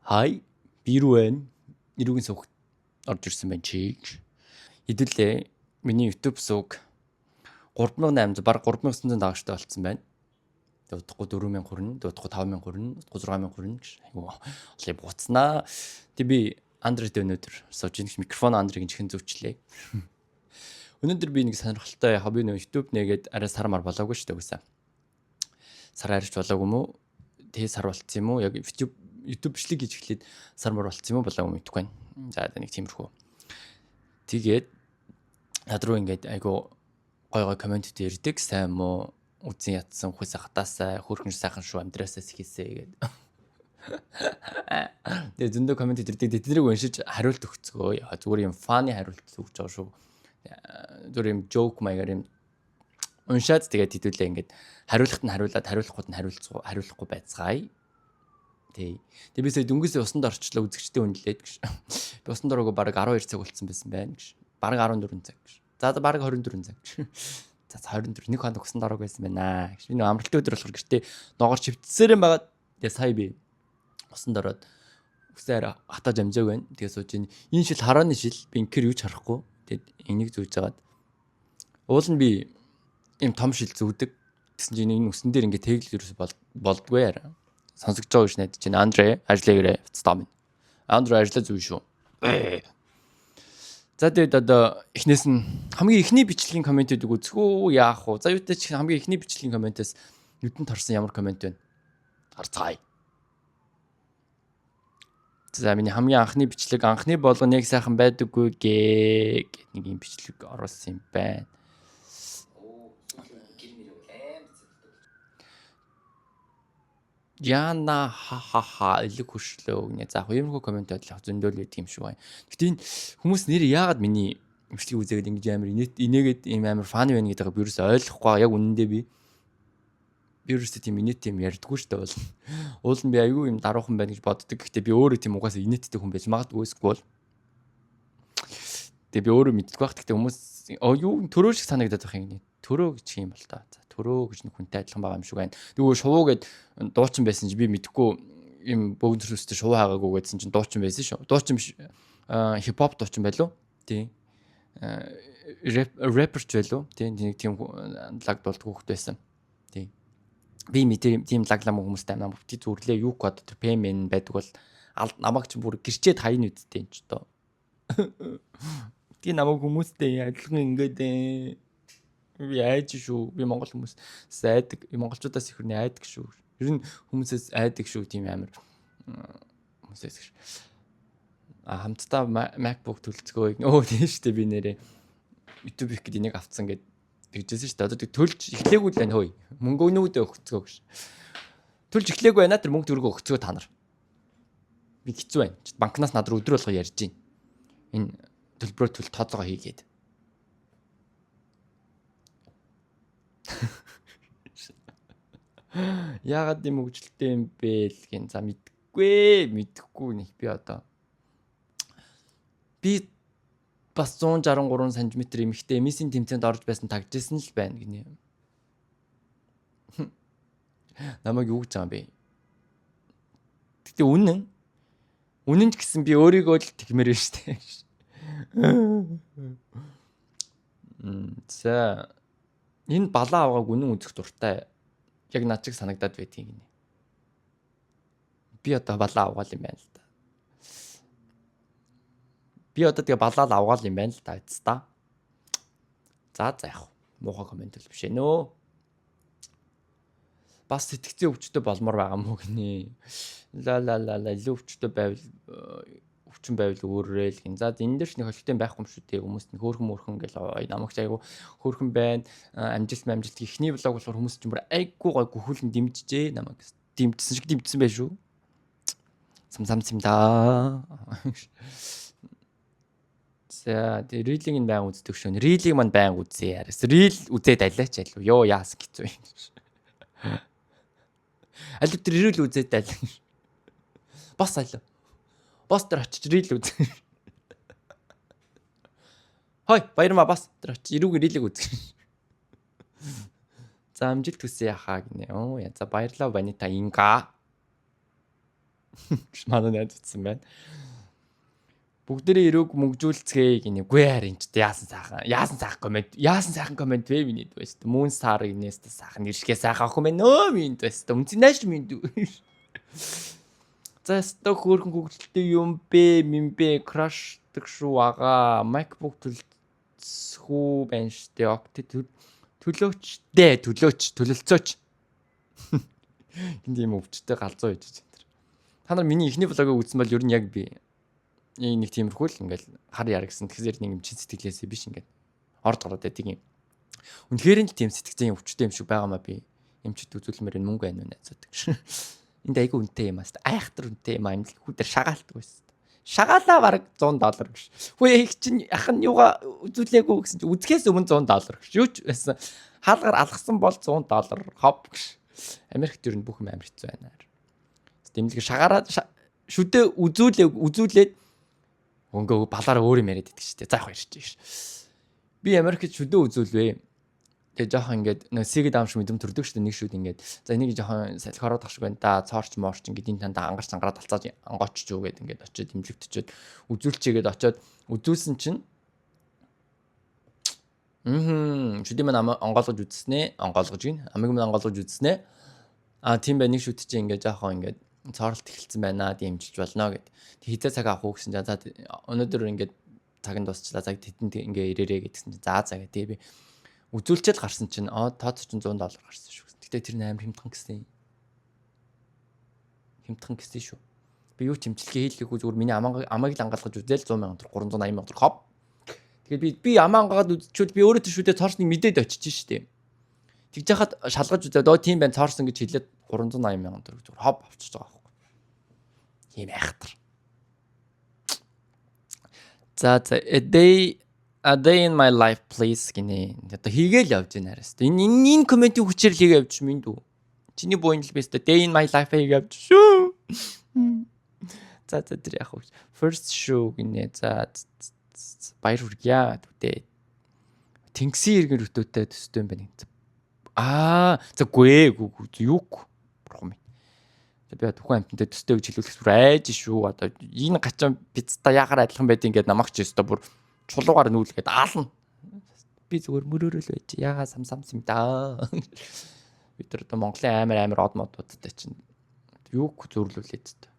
Хай, би юу вэ? Эрүүгийн сувгт орж ирсэн байна чи. Хэдүүлээ миний YouTube сувг 3800 баг 3900 дагагчтай болцсон байна. Тэгээ удахгүй 4000 хүрнэ, тэгээ удахгүй 5000 хүрнэ, удахгүй 6000 хүрнэ гэж айгу олон буцнаа. Тэг би Андред өнөөдөр сууж ийн микрофон Андрийг чихэн зүүчлээ. Өнөөдөр би нэг сонирхолтой яг би нөө YouTube нэгээд арай сар мар болоогүй шүү дээ үгүйсэ. Сар арайч болоогүй юм уу? Тэ сар болцсон юм уу? Яг YouTube бичлэг хийж эхлээд сар мар болцсон юм уу болоогүй мэдэхгүй байна. За нэг тиймэрхүү. Тэгээд над руу ингээд айгу гой гой коммент ирдэг. Сайн мó үзэн ятсан хүйсэ хатаасаа хөөрхөн сайхан шүү амьдраасаа сэхээсэ гэдэг. Тэгээ зөндөө коммент ирдэг. Тэднийг уншиж хариулт өгцгөө. Зүгээр юм фаны хариулт өгч байгаа шүү. Зүгээр юм жоок маягаар юм уншаад тэгээд хэдүүлээ ингээд хариулахт нь хариулаад хариулахгүй нь хариулахгүй байцгаая. Тий. Тэгээ би сая дөнгөсөө усанд орчлоо үзэгчтэй үнэлээд гэж. Би усанд ороогүй бараг 12 цаг болцсон байсан байна гэж. Бараг 14 цаг гэж. За бараг 24 цаг гэж. За 24 нэг хоног усанд ороогүй байсан байна гэж. Би нэг амралтын өдөр болохоор гэртээ ногоор чивтсээр юм байгаа. Тэгээ сая би усанд ороод үсээр хатааж амжааг байна. Тэгээ сууж энэ шил харааны шил би инкер юу ч харахгүй. Тэгээд энийг зүүж агаад уул нь би ийм том шил зүүдэг. Тэгсэн чинь энэ үсэн дээр ингээд тэглэл ерөөс болдгоо арай. Сонсогдож байгаа гэж найдаж байна. Андре ажлаа гэрээ стам. Андре ажлаа зүй шүү. За тэгээд одоо эхнээс нь хамгийн эхний бичлэгийн комментүүдийг үзэх үү яах вэ? За юутай ч хамгийн эхний бичлэгийн комментээс нүдэнд харсан ямар коммент вэ? Харцгаая. За миний хамгийн анхны бичлэг анхны болгоно яг сайхан байдаггүй гээ гэт нэг юм бичлэг оруулсан юм байна. Яна ха ха ха элэг хөшлөө гинэ. За яг иймэрхүү коммент байдлаа зөндөөл байдаг юм шиг байна. Гэтэ энэ хүмүүс нэр яагаад миний бичлэг үзээгээд ингэж амар инээгээд ийм амар фаны байна гэдэг би юурээс ойлгохгүй. Яг үнэндээ би ерөөсөө тийм инээт юм ярьдаггүй шүү дээ бол. Уул нь би айгүй юм даруухан байна гэж боддог. Гэхдээ би өөрөө тийм угаасаа инээдтэй хүн байж магадгүй эсвэл. Тэгээ би өөрөө мэддэг байх. Гэхдээ хүмүүс юу төрөө шиг санагдаад байх юм гинэ. Төрөө гэж юм бол та. За төрөө гэж нэг хүнтэй адилхан байгаа юм шиг байна. Тэгвэл шувуу гэд дуучин байсан чи би мэдхгүй юм бөгөн төрөстэй шувуу хаагаагүй гэдсэн чинь дуучин байсан шүү. Дуучин биш хипхоп дуучин байлуу? Тий. Рэпер ч байлуу? Тий нэг тийм лаг дуулдаг хүүхэд байсан. Тий. Би мэдээ тийм лаглам хүмүүстэй амнаа бити зүрлээ юу код тэр ПМН байдаг бол намайг ч бүр гэрчээд хаяна үсттэй энэ ч доо. Би намайг хүмүүстэй адилхан ингээд би айж шүү. Би монгол хүмүүс айдаг. Монголчуудаас их хүрний айдаг шүү. Ер нь хүмүүсээс айдаг шүү тийм амар хүмүүсээс гэж. А хамтдаа MacBook төлцгөө. Өө тийм шүү дээ би нэрээ YouTube их гээд энийг авцсан гэд тэгжсэн шүү дээ. Одоо төлж эхлээгүй л байна хөөе. Мөнгө өнөөдөө өгцгөө гэж. Төлж эхлээгүй байна тэр мөнгө төгрөгөө өгцгөө та нар. Би хэцүү байна. Банкнаас над руу өдөр болго ярьж байна. Энэ төлбөрөө төл тооцоогоо хийгээд. Яагаад юм хөгжилтэй юм бэ л гин. За мэдгүй мэдхгүй нэг би одоо. Би бас 163 см эмэгтэй эмисийн тэмцээнд орж байсан тагжсэн л байна гинэ. Намайг юу гэж байгаа юм бэ? Гэтэ үнэн. Үнэн ч гэсэн би өөрийгөө л тэгмээр байна шүү дээ. За энэ балаа авгааг үнэн үзэх дуртай. Яг над чиг санагдаад байдгийг гинэ. Би одоо балаа авгаал юм байна л да. Би одоо тэгээ балаа л авгаал юм байна л да эц та. За за яах. Муухай коммент л биш ээ нөө. Бас сэтгцэн өвчтөй болмоор байгаа мó гинэ. Ла ла ла ла илүү өвчтөй байвал өвчин байвал өөрөөрэй л гин. За энэ дээр ч нэг холигтой байхгүй юм шүү дээ. Хүмүүс нэг хөөрхөн мөрхөн гэл намайг ч айгу хөөрхөн байна. Амжилт амжилт ихний влог болохоор хүмүүс ч бүр айгу гой гүхүүлэн дэмжижээ намайг. Дэмжсэн шиг дэмжсэн байх шүү. Сам сам сам да. За тэгээ рилийг нь баян үздэг шүү. Рилийг мань баян үзье. Рил үзээд алиач алив. Йоо яасан хэцүү юм. Алив тэр рил үзээд аль. Бос алив. Бос дээр очиж рил үз. Хой баярмаа бас дээр очиж эрүүг рилийг үз. За амжилт хүсье яхаа гинэ. Оо я за баярлалаа Ванита Инга. Манай найз утсан байна. Бүгдээрээ эрүүг мөнгөжүүлцгээе гинэ. Үгүй харин ч яасан сайхан. Яасан сайхан comment. Яасан сайхан comment вэ миний дүү шүү дээ. Moon Star гинээс сайхан нэршгээ сайхан охин байна өө миний дүү шүү дээ. Үнцэн нааш миний дүү. За, өстой хөөрхөн хөгжилтэй юм бэ, минь бэ, crush даг шүү ага. MacBook төлөлцөхүү байна штэ. Окей, төлөөч дээ, төлөөч, төлөлцөөч. Энд ийм өвчтэй галзуу хийж энэ. Та нар миний эхний vlog ыг үзсэн бол ер нь яг би нэг тиймэрхүү л ингээл хар яар гэсэн. Тэгэхээр нэг юм чин сэтгэлээсээ биш, ингээд орж гараад байдаг юм. Үнэхээр л тийм сэтгэцийн өвчтэй юм шиг байгаа маа би. Эмчит үзүүлмээр энэ мөнгө байна уу найзууд гэж. Энд айгүй үнэтэй юм аа. Айхтар үнэтэй юм аа. Имлэгүүдээр шагаалдаг байсан. Шагаалаа бараг 100 доллар гэж. Хөөе, их чинь ах нь юугаа үзүүлээгүй гэсэн чинь үзэхээс өмнө 100 доллар гэж. Юу ч байсан. Хаалгаар алгасан бол 100 доллар хоп гэж. Америкт ер нь бүх юм амар хэцүү байна. Дэмлэг шагаараа шүдэ үзүүлээ үзүүлээд өнгөө балаараа өөр юм яриад идэх шүү дээ. За, яг ярьж ш. Би Америкт шүдэ үзүүлвэ. Тэгээ жоохон ингээд нөө сигэд аам шиг мэдрэмж төрдөг шүү дээ, нэг шүд ингээд. За, энийг жоохон салхи ороод ах шиг байна да. Цоорч моорч ингээд энэ танд ангарч ангараад алцааж ангоочч юу гэд ингээд очиод имжлэгтчихэд үзүүлчихгээд очиод үзүүлсэн чинь шүдийн маань онгоолгож үзснээ, онгоолгож гин. Амиг минь онгоолгож үзснээ. А, тийм байх, нэг шүд чинь ингээд жоохон ингээд цооролт эхэлсэн байна, дэмжиж болно гэд. Тэг хизээ цаг авах уу гэсэн чинь за, өнөөдөр ингээд цаг нь дуусчлаа, цаг тэдэнд ингээ ирээрээ гэдгсэн чинь за за гэх. Тэгээ би үзүүлчихэд гарсан чинь аа, тооцоо чинь 100 доллар гарсан шүү гэсэн. Гэтэ тэр нь амар хямдхан гэсэн. Хямдхан гэсэн шүү. Би юу ч имчилгээ хийлгээгүй, зүгээр миний амааг л ангаалгаж үзээл 100 сая төгрөг, 380 сая төгрөг хоп. Тэгээд би амаа ангаад үзчихвэл би өөрөө тэр шүдээ цоорсныг мэдээд очиж штэ. Тэгж яхад шалгаж үзээд оо, тийм байна, цоорсон гэж хэлээд 380 сая төгрөг зүгээр хоп авчиж байгаа байхгүй. Тийм айхтар. За, a day in my life, please гинэ. Одоо хийгээл явж байна араас. Энэ comment ийн хүчээр л хийгээ явж минь дүү. Чиний буйн л биз дээ. Day in my life хийгээ явж шүү. За, тэр яг вэ? First show гинэ. За, баяр хүргье түдээ. Тэнгисийн иргэн рүтөөтэй төстэй юм байна. Аа, за гүй гүү юу бурхан минь. За, би тухайн амьтантай төстэй гэж хэлүүлэх бүр айж шүү. Одоо энэ гачин пиццта яхаар адилхан байд ингээд намайг ч өстө бүр чулуугаар нүүлгээд аална. Би зүгээр мөрөөрөө л байж. Ягаа сам сам юм да. Бид нар одоо Монголын амар амар од модуудтай чинь юу зөвлөлүүлээд та.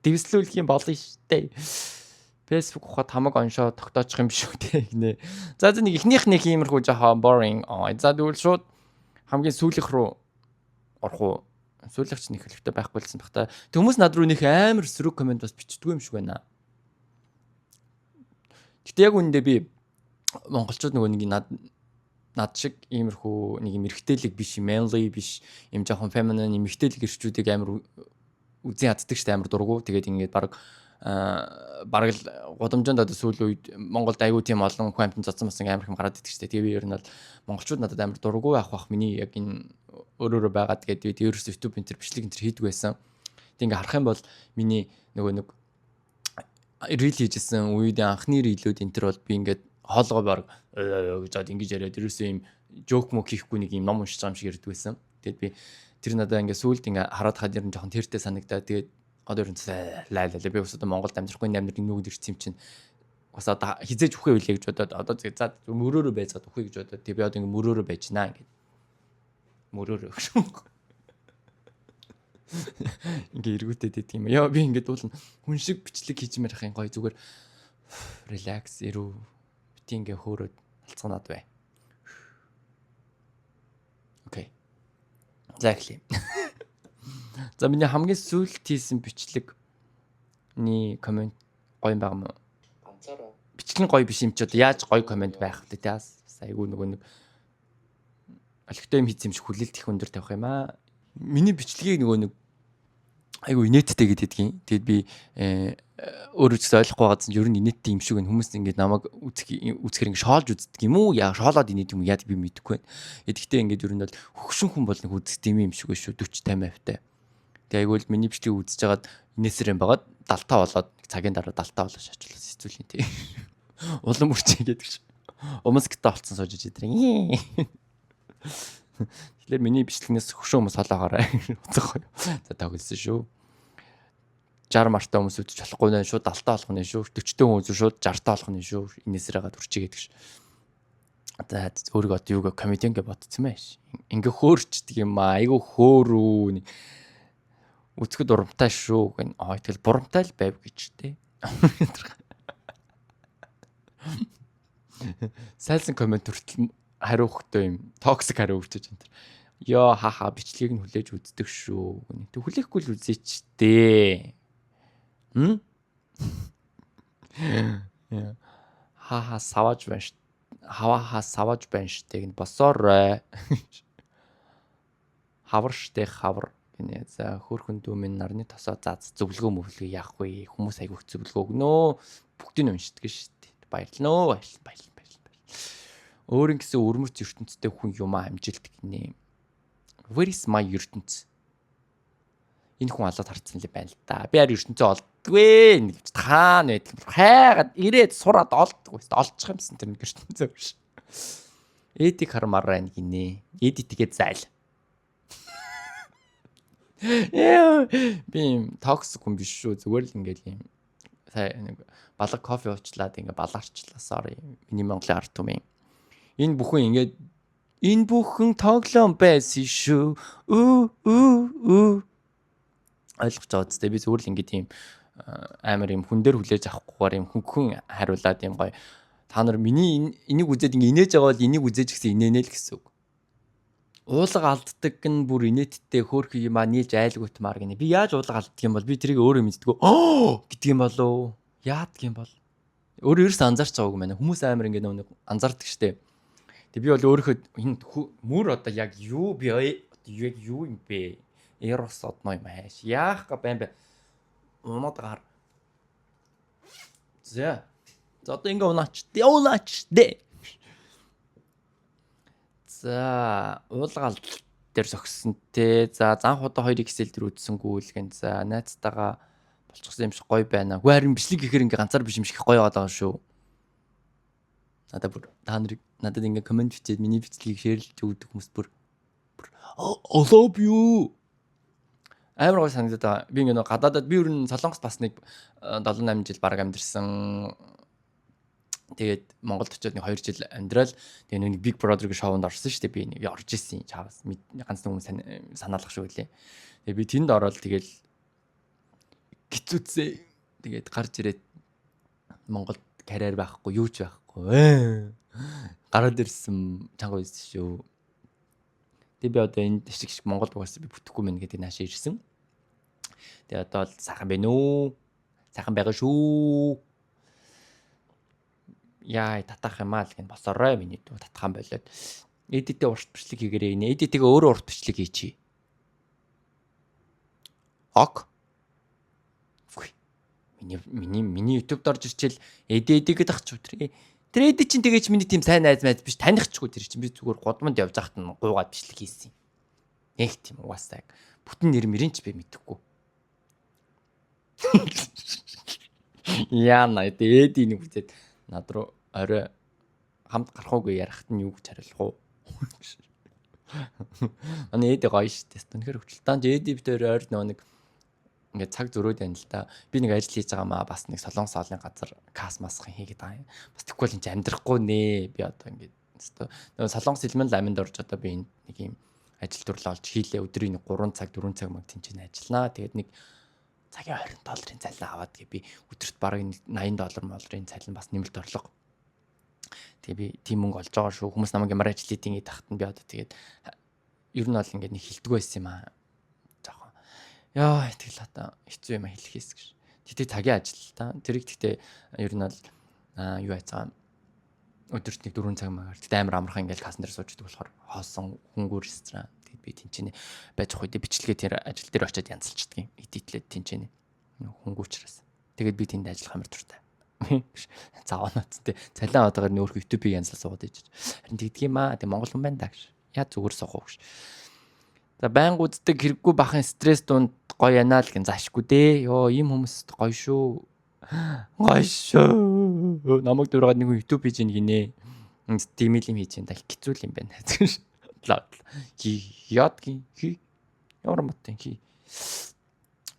Дэвслүүлэх юм болно штэ. Facebook ухаад хамаг оншоо тогтоочих юм шүү те гинэ. За, нэг эхнийх нэг иймэрхүү жоохон boring. За, тэгвэл шууд хамгийн сүүлийнх рүү орох уу? Сүүлийнх чинь их хэлэхтэй байхгүй лсэн бах та. Тэг хүмүүс над руу нөх амар сөрөг comment бас бичдэггүй юм шиг байна. Гэтэ яг үүндээ би монголчууд нөгөө нэг над шиг иймэрхүү нэг юм эрэгтэйлэг биш, manly биш, юм жоохон feminine эмэгтэйлэг эрчүүдийг амар үзэн яддаг штэ, амар дургу. Тэгээд ингээд бараг л гудамжинд одоо сүүлийн үед Монголд айгүй тийм олон хүн амьтан зодсон болсон амар юм гараад идэг штэ. Тэгээ би ер нь бол монголчууд надад амар дургу байх бах, миний яг энэ өөрөөрөө байгаа. Тэгээд би ерөөсөө YouTube энэ төр бичлэг энэ төр хийдэг байсан. Тэг ингээ харах юм бол миний нөгөө нэг reel хийжсэн үед анхны reel үүд энэ төр бол би ингээд хоолгоо баг гэж жаад ингэж яриад ерөөсөө юм joke мөк хийхгүй нэг юм ном уншиж байгаа юм шиг ярьдаг байсан. Тэгээд би тэр надаа ингээ сүулт ингээ хараад хаад ер нь жоохон тэртэй санагдаа. Тэгээд одоо ер нь лай лай би бас одоо Монголд амьдрахгүй, амьдрал нүгд ирсэн юм чинь бас одоо хизээж үхээ үлээ гэж бодоод одоо за, мөрөөрөө байцгаад үхээ гэж бодоод тэг би одоо ингээ мөрөөрөө байж наа ингээд мөрөөрөө гэж ингээ эргүүтээд идэх юм. Яа, би ингээд дуулна. Хүн шиг бичлэг хийж мэрэх юм гоё, зүгээр relax ирүү бити ингээ хөөрөөд алцганаад бай. Okay. За, эхлэе. За, миний хамгийн сүүлд хийсэн бичлэгний comment гоё юм байгаа мó? Ганцаараа. Бичлэг нь гоё биш юм чи одоо яаж гоё comment байх вэ те? Айгуу нөгөө нэг олигтой юм хийсэн юм шиг хүлээлт их өндөр тавих юм аа. Миний бичлэгийг нөгөө нэг айгуу инээдтэй гэдэг юм. Тэгэд би өөрөө ч гэсэн ойлгохгүй байгаадсан ер нь инээдтэй юм шиг байна. Хүмүүс ингээд намайг үзэх үзэхэр ингээд шоолж үздэг юм уу? Яа, шоолоод инээд юм уу? Яа, би мэдэхгүй байна. Тэгэхдээ ингээд ер нь бол хөгшин хүн бол нэг үздэг юм шиг байна шүү 40 50%-тай. Тэгээ айгуу л миний бичлэгийг үзэж хагаад инээсэр юм байгаад 75 болоод цагийн дараа 75 болоо шачлаа хэцүүлийн тий. Улам үрчээ гэдэг шиг. Умсктай болцсон сууж идрээ. Тэгэхээр миний бичлэгнээс хөшөө хүмүүс холоогоорой. Уцахгүй. За, тоглосон шүү. 60 мартай хүмүүс үзэж болохгүй нэ, шууд 70-таа болох нэ шүү. 40-тэй хүмүүс шууд 60-таа болох нэ шүү. Инээсээр хагаад үрчигээд гэж. За, өөрийгөө одоо юугаа комедиан гэж бодсон юм ааш. Ингээ хөөрчдөг юм аа. Айгу хөөрүү. Үзэхэд урамтай шүү гэн. Аа, тэгэл бурамтай л байв гэж тээ. Сайлсан comment хүртэл хариу өгөхдөө юм toxic хариу өгч энэ. Йоо, хаха, бичлэгийг нь хүлээж үздэг шүү. Тэг хүлээхгүй л үзээч дээ. Хм? Хаха, саваж байна ш. Хавааха саваж байна штэ гэн, босоорой. Хавар штэ, хавар гинэ. За, хөөхөн дүү минь, нарны тосоо, за, зөвлөгөө мөвлөгөө яах вэ? Хүмүүс айгүйх зөвлөгөө өгнөө. Бүгдийг нь уншдаг штэ. Баярлалаа. Баярлалаа. Баярлалаа. Баярлалаа. Өөр ингэсэн өвөрмөц ертөнцтэй хүн юм а амжилт гинэ. Where is my ертөнц? Энэ хүн алаад харцсан л байна л да. Би харин ертөнцөө олддгүй. Нэг хаана байдаг юм. Хайгаад ирээд сураад олддгүй. Олчих юмсан тэр нэг ертөнцөө биш. Эдик хармаар байна гинэ. Эди тэгээд зайл. Яа, би юм toxic хүн биш шүү. Зүгээр л ингээл юм сая нэг балга кофе уучлаад ингээ балаарчлаа. Sorry. Миний Монголын ард түмэн. Энэ бүхэн ингээд энэ бүхэн тоглоом байсан шүү. Ү ү ү, ойлгож байгаа үстэй. Би зүгээр л ингээд тийм амар юм хүн дээр хүлээж авахгүйгээр юм хөнгөн хариулаад юм гоё. Та нар миний энийг үзээд ингээ инээж байгаа бол энийг үзээж гэсэн инээнэ л гэсэн үг. Уулга алддаг нь бүр инээдтэй хөөрхөн юм а, нийлж айлгуутмаар гинэ. Би яаж уулга алддаг юм бол, би тэрийг өөрөө мэддэггүй. Оо гэдэг юм болов? Яадаг юм бол? Өөрөө ерөөс анзаарч байгаагүй юм байна. Хүмүүс амар ингээ нэг анзаардаг штэ. Тэг би бол өөрийнхөө энэ мөр одоо яг юу би яг юу юм бэ? Эрос одно юм хайш. Яах га байна бэ? Унаад гар. За. За, одоо ингээ унаач. Унаач. Дэ. За, уулгаал дээр зогссон те. За, занх удаа 2 XL дээр үзсэнгүү л гэн. За, найзтайгаа болчихсон юм шиг гоё байна. Үгүй, харин бичлэг гэхээр ингээ ганцаар биш юм шиг гоё байгаа шүү. Надад бүр та нарыг, надад ингээ comment бичээд миний бичлэгийг share лж өгдөг хүмүүс бүр I love you, амар гоё санагдаад байгаа. Би ингээ нэг гадаадад, би ер нь Солонгост бас нэг 7 8 жил бараг амьдэрсэн. Тэгээд Монголд очиод нэг 2 жил амьдрал, тэгээ нэг Big Brother-гийн шоунд орсон шүү дээ. Би нэг орж исэн чаавас ганц нэг хүмүүс санаалах шүү лээ. Тэгээ би тэнд ороод тэгэл гизүүцээ. Тэгээд гарч ирээд Монголд карьер байхгүй, юу ч байхгүй. Гараад ирсэн чанга байсан шүү. Тэгээ би одоо энэ шиг шиг Монгол угаасаа би бүтэхгүй мэн гэдэг наашаа ирсэн. Тэгээ одоо бол сайхан байна уу? Сайхан байгаа шүү. Яа, татах юм аа л гэн, босорой миний дүү, татхан болоод. Эдитээ урт бичлэг хийгэрээ инэ. Эдитэйгээ өөрөө урт бичлэг хийчи. Ok. Миний YouTube-д орж ирчээл эдэ эдэ гэдэг ах ч өдрөө. Тэр эдэ чинь тэгээ чи миний тийм сайн найз майз биш, танихгүй тэр чинь, би зүгээр гудамд явж байхад нь гуйгаад бичлэг хийсэн юм. Яг тийм угаасаа бүтэн нэр мөрийн ч би мэдэхгүй. Яна эдэ нэг үзээд над руу орой хамт гарах уугүй ярахт нь юу гэж хариулах уу? Манай эдэ гоё шүү дээ. Үнэхээр хөвчлээ. Данж эдэ бид хоёр ойр нөгөө нэг ингээд цаг зөрөөд байна л да. Би нэг ажил хийж байгаа маа, бас нэг солонгос хоолны газар кас масхан хийгээд байгаа юм. Бас тэггүй бол энэ чинь амьдрахгүй нэ. Би одоо ингээд өстой нөгөө солонгос элемент ламинд орж одоо би энд нэг юм ажил төрлөө олж хийлээ. Өдрийн нэг 3 цаг 4 цаг маг тэнцэн ажилланаа. Тэгээд нэг цагийн 20 долларын цалин аваад гээ би өдөрт бараг 80 доллар моллорын цалин бас нэмэлт орлого. Тэгээ би тийм мөнгө олж байгаа шүү. Хүмүүс намайг ямар ажил хийдیں гэдэг тахт нь би одоо тэгээд ер нь бол ингээд нэг хилдэггүй байсан юм аа. Жохон. Яа, тэгэл одоо хэцүү юм а хэлэхээс гэж. Тэгтээ цагийн ажил л та. Тэрийг тэгтээ ер нь бол юу айцгаа өдөрт нэг 4 цаг магаар. Тэгтээ амар амархан ингээл кассан дээр сууж идэг болохоор хоосон хөнгүү ресторан. Тэгээд би тэнцэнэ байж байгаа үедээ бичлэгээ тэр ажил дээр очиод янзалчдаг юм. Edit лээд тэнцэнэ. Хөнгүү учраас. Тэгээд би тэнд ажиллах амар дуртай. Заваанац тэ. Цалин аваад байгаа нөөрх YouTube-ийг янзлаа суугаад иж. Харин тэгдэг юм аа. Тэг Монгол хүн байна да гэж. Яа зүгээр суух уу гэж. За, байнга үздэг хэрэггүй бахан стресс дунд гоё янаа л гэн, заашгүй дээ. Йоо, ийм хүмүүс гоё шүү. Гоё шүү. Намайг дургаад нэг хүн YouTube хийж ийн гинэ. Тийм юм хийж ин да хэцүү юм байна. Яадгийн хи. Ямар мат хи.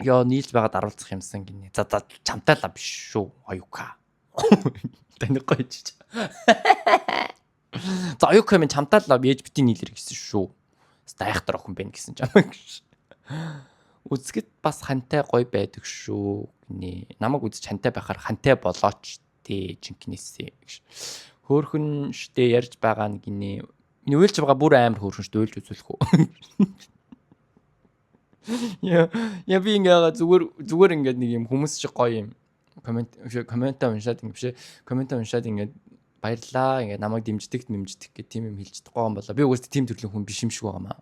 Йоо, нийлж байгаад харуулцах юмсан гинэ. За за, чамтай л биш шүү. Оюука. Танихгүй чиж. За, оюука минь, чамтай л ээж бити нийлэр гэсэн шүү. Дайхтар охин байна гэсэн чамайг. Үзэхэд бас хантай гоё байдаг шүү гинэ. Намайг үзэж хантай байхаар хантай болооч тий жинкнээсээ. Хөөхөн штэ ярьж байгаа нь гинэ. Миний уйлж байгаа бүр амар хөөрхөн штэ, уйлж үзүүлэх үү? Яа, яа, би ингээ зүгээр зүгээр ингээд нэг юм хүмүүс шиг гоё юм comment comment аа уншаад ингээ биш, comment аа уншаад ингээд баярлаа, ингээд намайг дэмждэг дэмждэг гэх тийм юм хэлж чадахгүй юм болоо. Би угсаа тийм төрлийн хүн биш юм шиг байгаа маа.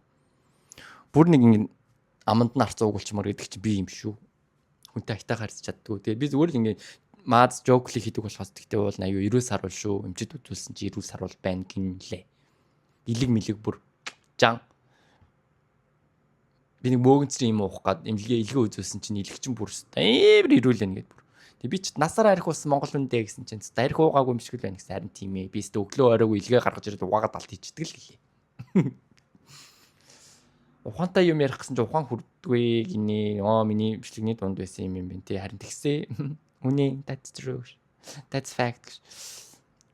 Бүр нэг ингээ аманд нь арц уугуулчмаар гэдэг чинь би юм шүү. Хүнтэй айтаа харьцаж чаддгүй. Тэгээ би зүгээр л ингээ мааз joke ли хийдэг болохоос тэгтээ бол аюу эрүүл саруул шүү. Эмчит үзүүлсэн чи эрүүл саруул байна гинлээ. Илэг мэлэг бүр жан. Би нэг мөөгөнцрийн юм уух гад эмнэлгээ илгээ үзүүлсэн чинь илэг чинь бүр амар эрүүл байна гэд бүр. Тэг би ч насаар арх уусан монгол хүн дээ гэсэн чинь арх уугаагүй юм шиг л байна гэсэн, харин тийм ээ. Би өстө өглөө оройг илгээ гаргаж ирээд угаагаад алт хийчдэг л гэлээ. Ухаантай юм ярих гэсэн чинь ухаан хүрдгүй гинэ. Оо, миний бичлэгний дунд байсан юм юм байна тий. Харин тэгсээ. Үнэ, that's true. That's fact.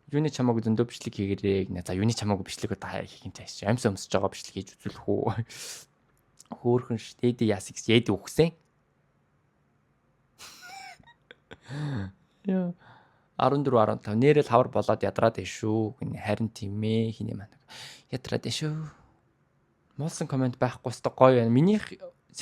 Юуны чамаагүй зөндөө бичлэг хийгэрээ гинэ. За, юуны чамаагүй бичлэг одоо хийх юм цааш. Амьс өмсөж байгаа бичлэг хийж үзүүлэх үү? Хөөхөн ш. Дээдэ яасыг ээдэ үхсэн. Яа. 14 15 нэрэл хавар болоод ядраад байна шүү. Харин тийм ээ, хинэ маань. Ядраад байна шүү. Муулсан comment байхгүй өстө гоё байна. Минийх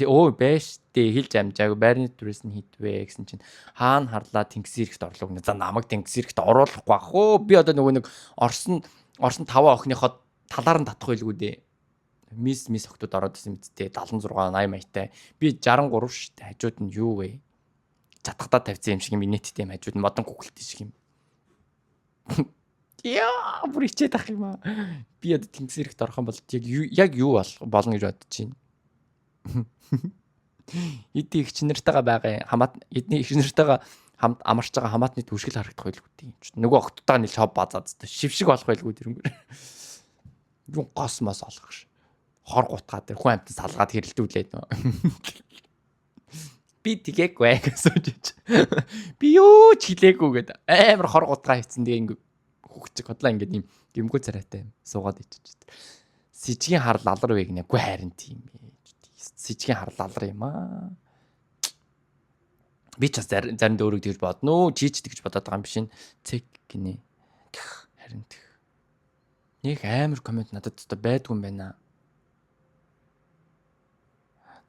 өө байж тээ, хэлж амжаагүй, байрны дүрээс нь хийдвэ гэсэн чинь хаана харлаа, тэнгисийн эрэгт орлоо гэнэ. За, намайг тэнгисийн эрэгт оруулахгүй ах уу. Би одоо нөгөө нэг Орсон Орсон таван охиныхоо талаар нь татах байлгүй дээ. Мис мис охтууд ороод исэн мэт дээ, 76 80 маятай. Би 63 шүү дээ. Хажууд нь юу вэ? Чатгадаа тавьсан юм шиг юм, инээдтэй юм, хажууд нь модон гүгэлтэй шиг юм. Яа, бүр ичээд ах юм аа. Би одоо тэнгисийн эрэгт орох юм бол яг юу болно гэж бодож байна. Эдний эгч нартайгаа байгаа хамаат, эдний эгч нартайгаа хамт амарч байгаа хамаатны түшгэл харагдах байлгүй тийм ч. Нөгөө охтуудаа нэг шов базаад шившиг болох байлгүй тэрнгээр. Юу гос мос олох ш. Хор гутгаа тэр хүн амтан салгаад хэрэлдүүлээд нөө. Би тгээгүй гэсэн ч. Би юу ч хэлээгүй гэд амар хор гутгаа хийцэн, тэгээ ингээ хүүхчиг хотлаа ингээд юм гимгүү царайтай юм суугаад ичиж. Сэжгийн хар лалар вэ гинэ. Үгүй, харин тийм ээ. Сэжгийн хар лалар юм аа. Би ч бас заримдаа өөрийгөө тэгж бодно уу? Чи ч тэгж бодоод байгаа юм биш энэ. Цэг гинэ. Харин тэг. Нэг амар comment надад одоо байдгүй юм байна.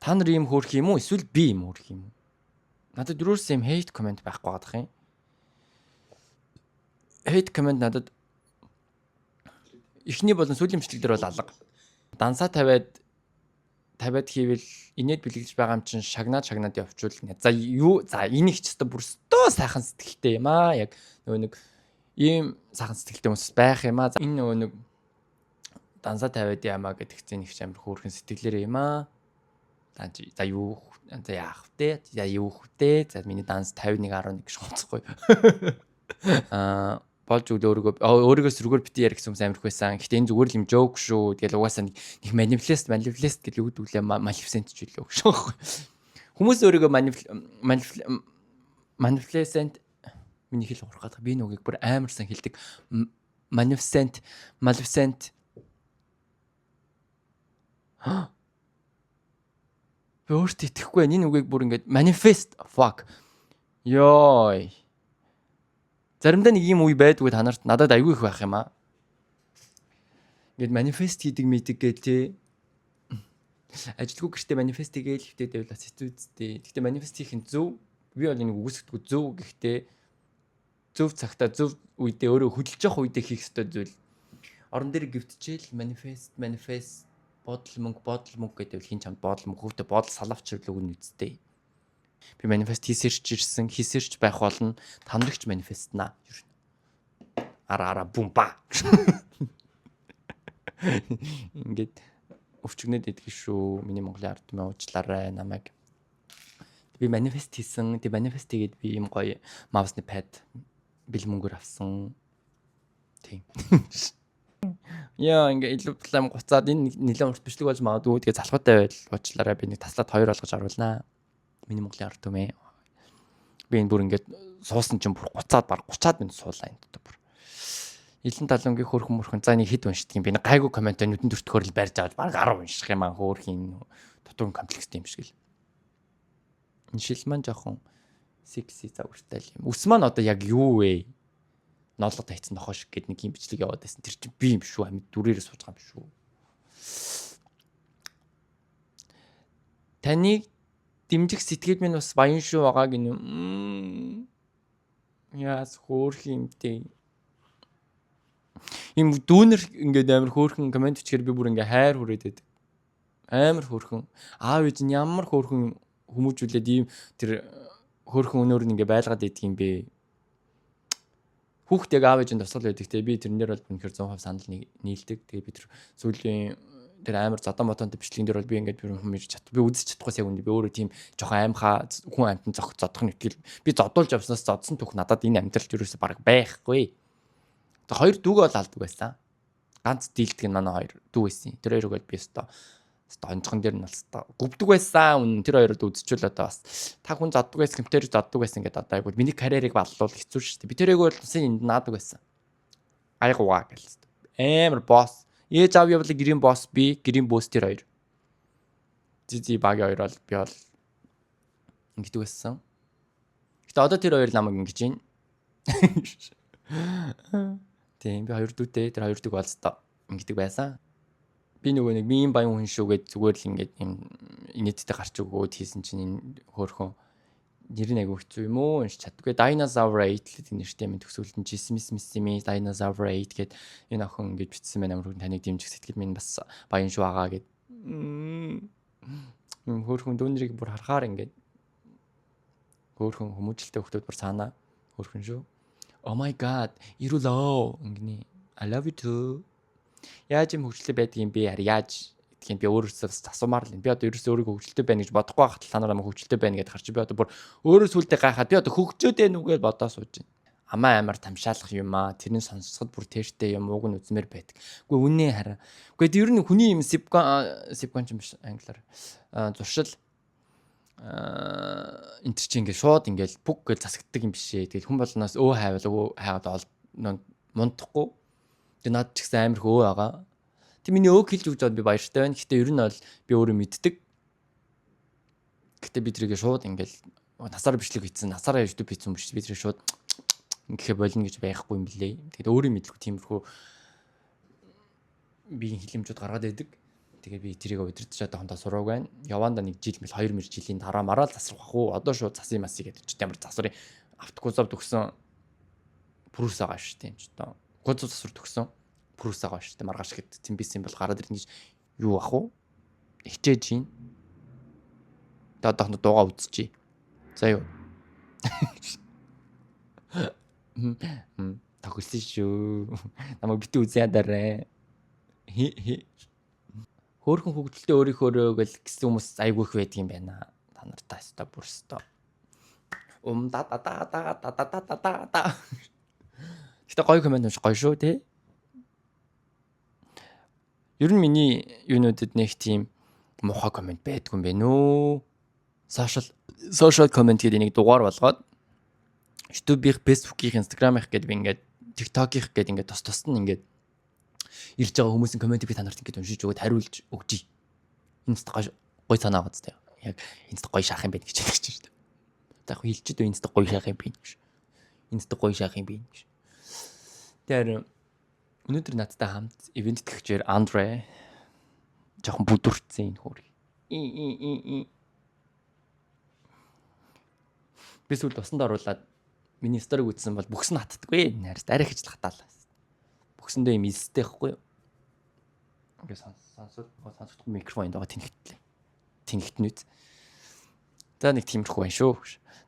Та нар ийм хөөрх юм уу? Эсвэл би ийм хөөрх юм уу? Надад юусэн юм hate comment байхгүй байгаа юм. Hate comment надад эхний болон сүүлийн бичлэг дээр бол алга. Дансаа тавиад тавиад хийвэл инээд бэлгэлж байгаа юм чинь шагнаад шагнаад явчвал гинэ. За, юу, за, энэ их ч өстө бүр өстөө сайхан сэтгэлтэй юм аа. Яг нөгөө нэг ийм сайхан сэтгэлтэй хүмүүс байх юм аа. За, энэ нөгөө нэг дансаа тавиад ямаа гэдэг чинь их ч амар хөөрхөн сэтгэлээр юм аа. За, юу, за, яах вэ? За, юу вэ? За, миний данс 51.1 гэж гоцохгүй. Аа, болж үл өөрийгөө өөрийгөө сөргөөр бити ярих гэсэн хүмүүс амар их байсан. Гэхдээ энэ зүгээр л юм joke шүү. Тэгэл угаасаа нэг manifest manifest гэж юу гэдэг лээ, Maleficent ч үлээ гэж байгаа байхгүй. Хүмүүс өөрийгөө Maleficent, миний хэл урах гэдэг. Би нүгийг бүр амар сан хэлдэг. Maleficent, Maleficent. Би өөртөө итгэхгүй байна. Энэ үгийг бүр ингээд manifest, fuck. Йой. Заримдаа нэг юм үе байдгүй та нарт, надад аягүй их байх юм аа. Ингээд manifest хийдэг мэдэг гээл те. Ажилгүй гэртээ manifest хийгээл хэвтээд байвал бас хэцүү үсттэй. Гэхдээ manifest хийх нь зөв. Би бол энийг үгүйсгэдэггүй, зөв, гэхдээ зөв цагтаа, зөв үедээ, өөрөө хөдөлж явах үедээ хийх ёстой зүйл. Орон дээр гівтчихэл manifest manifest, бодол мөнгө, бодол мөнгө гэдэг хин чамд бодол мөнгө хөвтө бодол салавч л өгнө үсттэй. Би manifest хийсэрч ирсэн, хийсэрч байх болно. Та нарч manifest наа. Ер нь. Ара ара бум ба. Ингээд өвчгнээд идэх шүү. Миний Монголын ард түмэн, уучлаарай намайг. Би manifest хийсэн. Тэг manifest хийгээд би ийм гоё mouse ны pad бэлэн мөнгөөр авсан. Тийм. Яа, ингээ илүү плам гуцаад энэ нэлээд урт бичлэг болж магадгүй. Тэгээ залхуутай байл уучлаарай. Би нэг таслаад хоёр болгож оруулнаа. Миний Монголын ард түмээ. Би энэ бүр ингээд суусан чинь бүр 30-аад баг 30-аад минут суулаа энэ одоо бүр. Илэн талунгийн хөөрхөн мөрхөн за нэг хэд уншдаг юм бэ? Гайгүй коммент нүдэн төртгөр л барьж аваад баг 10 унших юм аа хөөрхийн дутуугийн комплекстэй юм шиг л. Энэ шил маань жоохон секси загвартай л юм. Үс маань одоо яг юу вэ? Ноолго тавьсан нохоо шиг гээд нэг юм бичлэг яваад байсан. Тэр чинь би юм шүү. Амьд дүрээрээ сууж байгаа юм шүү. Таныг дэмжих сэтгэл минь бас баян шүү байгаа гинэ. Яас хөөрхөн юмтэй. Им дүүнер ингээд амар хөөрхөн коммент бичгээр би бүр ингээ хайр хүрээд байдаг. Амар хөөрхөн. Аав ээж нь ямар хөөрхөн хүмүүжүүлээд ийм тэр хөөрхөн өнөөр нь ингээ байлгаад идэх юм бэ? Хүүхд яг аав ээж нь тусгал байдаг те. Би тэрэн дээр бол үнэхээр 100% санал нийлдэг. Тэгээ би тэр сүүлийн тэр амар зодон мотонтой бичлэгэн дээр бол би ингээд би юм ирж чад. Би үзэж чадахгүйс яг үндэ би өөрөө тийм жоохон аймхаа хүн амьтан зох зодох нь итгэл. Би зодуулж явснаас зодсон түүх надад энэ амьдралд юусоо бараг байхгүй. За хоёр дүүг бол алдаг байсан. Ганц дийлдэг нь манай хоёр дүү байсан. Тэр хоёрыг бол би өстой онцгон дээр нь бол өстой гүвдэг байсан. Үнэн тэр хоёрод үзчихвэл одоо бас та хүн зоддог байсан, компьютер зоддог байсан гэдэг одоо айгуу миний карьерийг баллуул хэцүү шүү дээ. Би тэрийг бол усын энд наадаг байсан. Айгуугаа гэл. Амар босс. Ээж аав явлаа гэрийн босс би, гэрийн бөөс тэр хоёр. Зизи багийн хоёр бол би бол ингэдэг байсан. Гэтэ одоо тэр хоёр намайг ингэж байна. Тийм би хоёр дүүтэй тэр хоёр дүүг бол өстой ингэдэг байсан. Би нөгөө нэг минь баян хүн шүү гэд зүгээр л ингээд юм инээдтэй гарч өгөөд хийсэн чинь энэ хөөрхөн нэр нь айгүй хэцүү юм уу уншиж чаддаггүй. Dinosaur 8 л гэдэг нэртэй юм төгсгөлд нь Жисмис миссими Dinosaur 8 гэд энэ охин ингэж бичсэн байна. Амар хүн таныг дэмжих сэтгэл минь бас баян шүү агаа гэд. Юм хөөрхөн дүүнэрийг бүр харахаар ингээд хөөрхөн хүмүүжлтэй хүмүүс бүр цаанаа хөөрхөн шүү. Oh my god, ирүүлөө ингэний. I love you too. Яаж юм хөгжилтэй байдаг юм бэ? Харин яаж гэдгийг би өөрөөсөө бас асуумаар л юм. Би одоо ерөөсөө өөрийгөө хөгжилтэй байна гэж бодохгүй байхад та нар намайг хөгжилтэй байна гэдээ харч би одоо бүр өөрөө сүулдэ гайхаад би одоо хөгжөөд байна уу гэж бодоо сууж байна. Амаа амар тамшаалах юм аа. Тэрний сонсоход бүр тэртэй юм ууг нь үзмээр байдаг. Үгүй үнэ хараа. Үгүй ер нь хүний юм сипгон ч юм биш англиар. Зуршил энэ төр чи ингээд шууд ингээд бүг гэж засагддаг юм биш ээ. Тэгэл хүн болгоноос өө хайвал өө хайгаад мундахгүй. Тэгээ над ч гэсэн амар их өө байгаа. Тэг миний өөг хэлж өгч байгаад би баяртай байна. Гэтэ ер нь бол би өөрөө мэддэг. Гэтэ би тэрийг шууд ингээд насаар бичлэг хийсэн, насаараа YouTube хийсэн юм биш. Би тэрийг шууд ингэхэ болно гэж байхгүй юм блэ. Тэгээд өөрөө мэдлгүй тиймэрхүү биеийн хилэмжүүд гаргаад байдаг. Тэгээ би тэрийг удирдах чадах хондоо сураагүй байна. Яванда нэг жил мэл 2 мөр жилийн дараа мараа л засрах бах уу. Одоо шууд зас юм асыг гэдэг чинь ямар засварын автокузов төгсөн пүрүс байгаа шүү дээ юм чи тоо. Кузов засвар төгсөн пүрүс байгаа шүү дээ. Маргааш гэд цэмбис юм бол гараад ирнэ гэж юу ах уу? Хичээж гин. Тэгээ одоохондоо дуугаа үзчихье. За юу. Тохирсон шүү. Намайг битүү үзэн ядарэ. Хөөхөн хөгжилтэй өөрийнхөөрөө гэл гэсэн хүмүүс айгүй их байдаг юм байна. Та нар та өстой бүр өстой. Ум да да да да да да да да да. Гэтэ гоё коммент унших гоё шүү тий. Ер нь миний юунуудад нэг тийм муухай коммент байдгүй юм байна нөө. Social comment гэдэг энийг дугаар болгоод YouTube-ийнх, Facebook-ийнх, Instagram-ийнх гэдэг би ингээд TikTok-ийнх гэдэг ингээд тус тус нь ингээд ирж байгаа хүмүүсийн комментиг би та нарт ингээд уншиж өгөөд хариулж өгчий. Энэ гоё гоё санаа байгаа зү. Яг энэ гоё шаах юм байна гэж хэлж шүү дээ. За яг хэлчихэд энэ гоё шаах юм байна гэж. Энэ гоё шаах юм байна гэж. Тэгэхээр өнөөдөр надтай хамт ивент тэтгэгчээр Андре жоохон бүдүрцэн энэ хөөр. Би сүүлд усанд оруулаад миний сториг үзсэн бол бүхс нь хаттдаггүй. Найрст арай хижил хатаалаа. Бүхсэндээ юм элстэй байхгүй юу? Ингээ сонсоод сонсохдох микрофон энд байгаа тэнхтлээ. Тэнхтэн үз. За нэг тиймэрхүү байна шүү.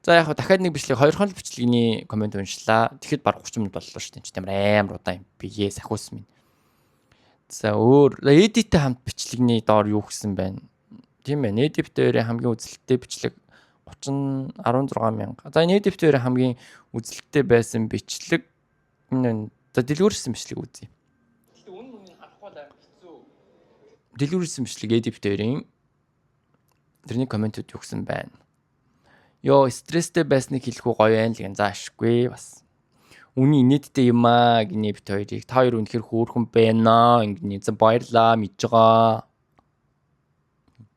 За яг дахиад нэг бичлэг хоёрхон л бичлэгийн коммент уншлаа. Тэгэхэд баг 30 минут боллоо шүү дээ. Амар амар удаан юм. Би ээ сахиус минь. За өөр Эдиттэй хамт бичлэгний доор юу гэсэн байна? Тийм ээ. Эдит хоёрын хамгийн үзэлттэй бичлэг 30 16 мянга. За энэ Эдит хоёрын хамгийн үзэлттэй байсан бичлэг энэ за дэлгүүрсэн бичлэг үзье. Гэтэ үнэн үннийг харахгүй л амар хэцүү. Дэлгүүрсэн бичлэг Эдит хоёрын тэрний комментүүд юу гэсэн байна? Йоо, стресстэй байсныг хэлэхүү гоё юм л гэн. За ашгүй бас. Үний инээдтэй юм аа гинэ бит хоёрыг. Та хоёр үнэхэр хөөрхөн байна. Ингэнэ. За баярлаа мэдж байгаа.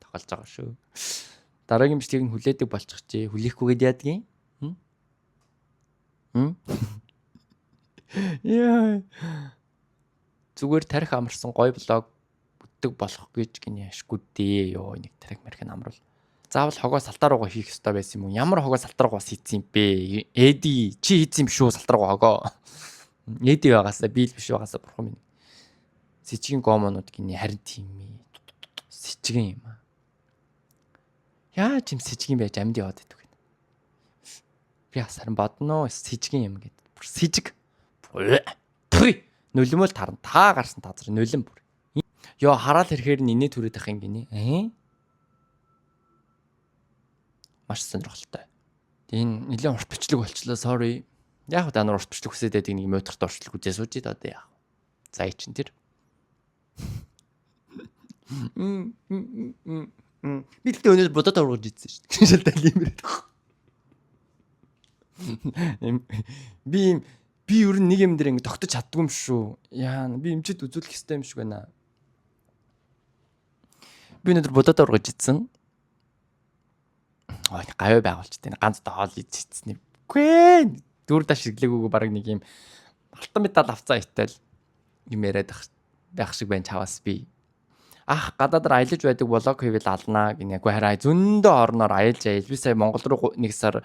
Тоглож байгаа шүү. Дараагийн бичлэгийг нь хүлээдэг болчихжээ. Хүлээхгүйгээд яадгийн? Хм? Яа. Зүгээр тарих амарсан гоё блог бүтдэг болох гэж гинэ ашгүй дээ. Йоо, нэг тарих марих нь амруул. Заавал хогоо салтаа руугаа хийх ёстой байсан юм уу? Ямар хогоо салтаа руугаа хийцэн юм бэ? Эди чи хийцэн юм шүү салтаа руугаа хогоо. Эди байгаасаа би л биш байгаасаа бурхан минь. Сэжигийн гомонууд гинэ харин тийм ээ. Сэжигэн юм аа. Яаж юм сэжигэн байж амьд яваад байдаг вэ? Би бас харин бодноо сэжигэн юм гэдэг. Бүр сэжиг. Пүй. Нулимол тарна. Та гарсан тазар нулим бүр. Йоо хараал ирэхээр нь инээ түрээд ах юм гинэ. Аа? Маш сонирхолтой. Энэ нэлээд урт бичлэг болчлоо. Sorry. Яг та нар урт бичлэг хүсээд байдаг нэг муутгарт урт бичлэг үзээ сууж идэ одоо яах. За чин тэр. Би л өнөөдөр бодоод ургаж идсэн шүү дээ. Шал тал юм яриад байгаа. Би би ер нь нэг юм дээр ингэ тогтож чаддгүй юм шүү. Яа, би эмчэд үзүүлэх ёстой юм шиг байна. Би өнөөдөр бодоод ургаж идсэн. Ой, гавь байгуулчихдээ ганц доол идсэн юм. Үгүй. Дүр даш шиглээгүйг баг нэг юм алтан металл авцаа итэл юм яриад байх шиг байна чаваас би. Ах гадаадаар аялаж байдаг блог хийвэл алнаа гинэ. Үгүй хараа зөндөө орноор аялж аял. Би сая Монгол руу 1 сар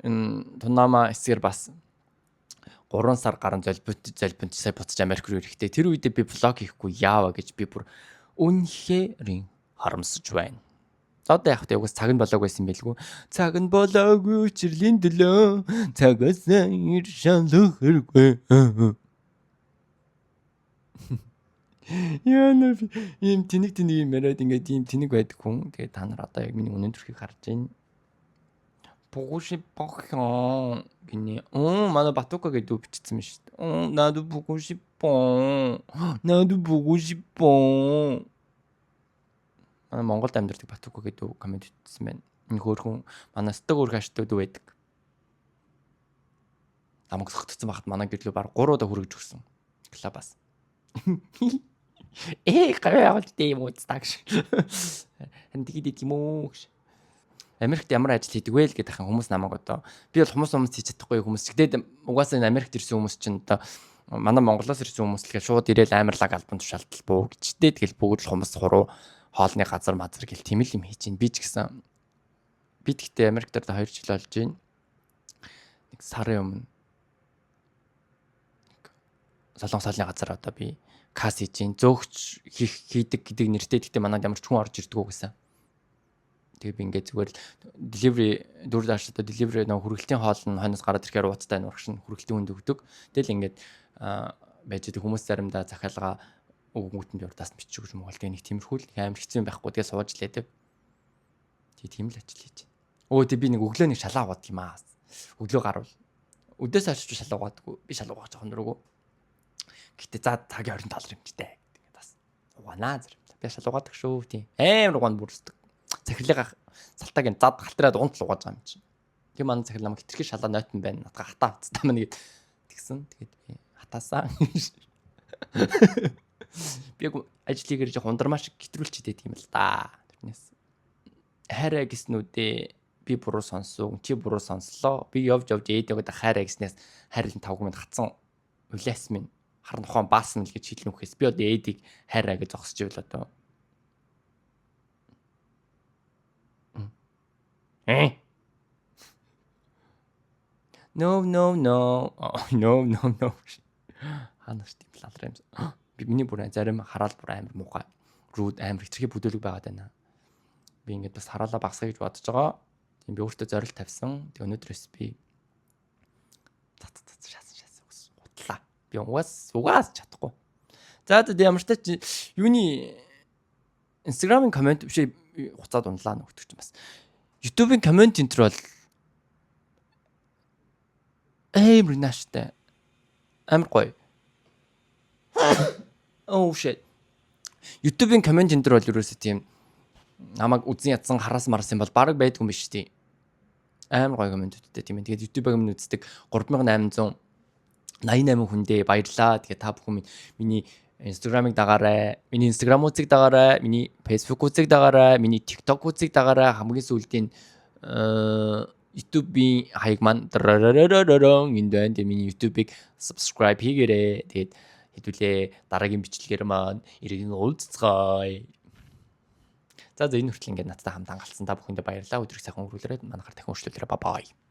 Тунама эсгэр бас 3 сар гарan золбинт сая буцаж Америк руу ирэхдээ тэр үедээ би блог хийхгүй яава гэж би бүр үнэхээр харамсаж байна. Одоо яг тэ угаас цаг нь болоог байсан юм байлгүй. Цаг нь болоогүй чирлийн төлөө цагаас ир шалах хэрэггүй. Яа нэ ийм тэнэг тэнэг юм яриад ингээд ийм тэнэг байдаг хүн. Тэгээд та нар одоо яг миний үнэн төрхийг харж байна. 보고 싶어 гинэ. Манай Батука гэдэг үг бичсэн юм шүү дээ. 나도 보고 싶어. 나도 보고 싶어. Манай Монголд амьдардаг Батука гэдэг коммент бичсэн байна. Энэ хөөрхөн манай стог өөр хаштай дүү байдаг. Намайг согтцсон байхад манай гэрлөө баг 3 удаа хүргэж өгсөн. Клабаас. Гавь явуулж дээ юм уу гэж. Хан тэгэд юм уу гэж. Америкт ямар ажил хийдэг вэ л гэдэг хан хүмүүс намайг одоо би бол хүмүүс хийж чадахгүй хүмүүс. Тэгтээ угаасаа энэ Америкт ирсэн хүмүүс чинь одоо манай Монголоос ирсэн хүмүүс л гээд шууд ирээл амарлаг албан тушаалтал буу гэжтэй. Тэгэл бүгд л хүмүүс хуруу хоолны газар мазар гэл тийм л юм хийж чинь. Би ч гэсэн би тэгтээ Америкт одоо 2 жил болж байна. Нэг сарын өмнө солонгос хоолны газар одоо би касс хийж чинь зөөгч хийх хийдэг гэдэг нэртэй. Тэгтээ манад ямар ч хүн орж ирдгүү гэсэн. Тэгээ би ингээд зүгээр л delivery дөрөв дааш одоо delivery нэг хүргэлтийн хоол нь хойноос гараад ирэхээр ууцтай нурагш нь хүргэлтийн хүнд өгдөг. Тэгэл ингээд байж байгаа хүмүүс заримдаа захиалга өгөнгүүт нь би урдаас нь бичиж өгч юм бол тэгээ нэг тиймэрхүү л амар хэцүү юм байхгүй. Тэгээ сууж лээ тэг. Тэгээ тийм л ажил хийж. Өө тэг би нэг өглөө нэг шалаа угаадаг юм аа. Өглөө гарвал өдөөс хойш ч шалаа угаадаггүй. Би шалаа угаах жоохон дөрөвгөө. Гэтэ за цагийн 20 доллар юм ч дээ гэдэг бас угаанаа заримдаа. Би шалаа угаадаг шүү тийм. Амар угаан бүрсдэг. Захирлынхаа салтааг нь зад галтраад унтал угааж байгаа юм чинь. Тийм манай захирал намайг хитрхи шалаа нойтон байна. Натгаа хатаа авцтай мань гэд тэгсэн. Тэгээд би хатаасаа. Би яг ажил хийгээр жоох ундармаа шиг хэтрүүлчихэд юм л да. Тэрнээс хайраа гэснүүдээ би буруу сонсов, чи буруу сонслоо. Би явж явж ээдэгэд хайраа гэснээс хайрлын тавг минь хатсан улиас минь харан ухаан баасан л гэж хэлнэ үхээс би одоо ээдийг хайраа гэж зогсож ивэл одоо No no no. No no no. Хаана ч тийм лалраа юм. Би миний бүр зарим хараал бүр амар муухай. Рүүд амар хитрхи бүдүүлэг байгаад байна. Би ингээд бас хараалаа багасгая гэж бодож байгаа. Тийм би өөртөө зорилт тавьсан. Тэг өнөөдрөөс би цац цац шаасан шаасан утлаа. Би угаас угаас чадахгүй. За тэг ямар ч тач юуны Instagram-ын коммент биш хуцаад унлаа нөгдөг чинь бас. YouTube-ын коммент энэ төр бол амар нааштай. Амар гоё. Oh shit. YouTube-ын коммент энэ төр бол ерөөсөө тийм намайг үзэн ядсан хараас мараас юм бол бараг байдгүй юм биш үү? Амар гоё comment үүдтэй тийм ээ. Тэгээд YouTube-ыг минь үздэг 3888 хүндээ баярлаа. Тэгээд та бүхэн миний Instagram-ыг дагаарай. Миний Instagram хуудсыг дагаарай. Миний Facebook хуудсыг дагаарай. Миний TikTok хуудсыг дагаарай. Хамгийн сүүлдийн YouTube-ийн хаяг маань энд байна. Тэгээд миний YouTube-ыг subscribe хийгээрэй. Тэгээд хэдүүлээ дараагийн бичлэгээр маань эргэн уулзцгаая. За за, энэ хүртэл ингээд надтай хамт хангалцсан та бүхэндээ баярлалаа. Өдрийг сайхан өнгөрүүлээрэй. Манайхаар дахин уулзлаарай. Bye bye.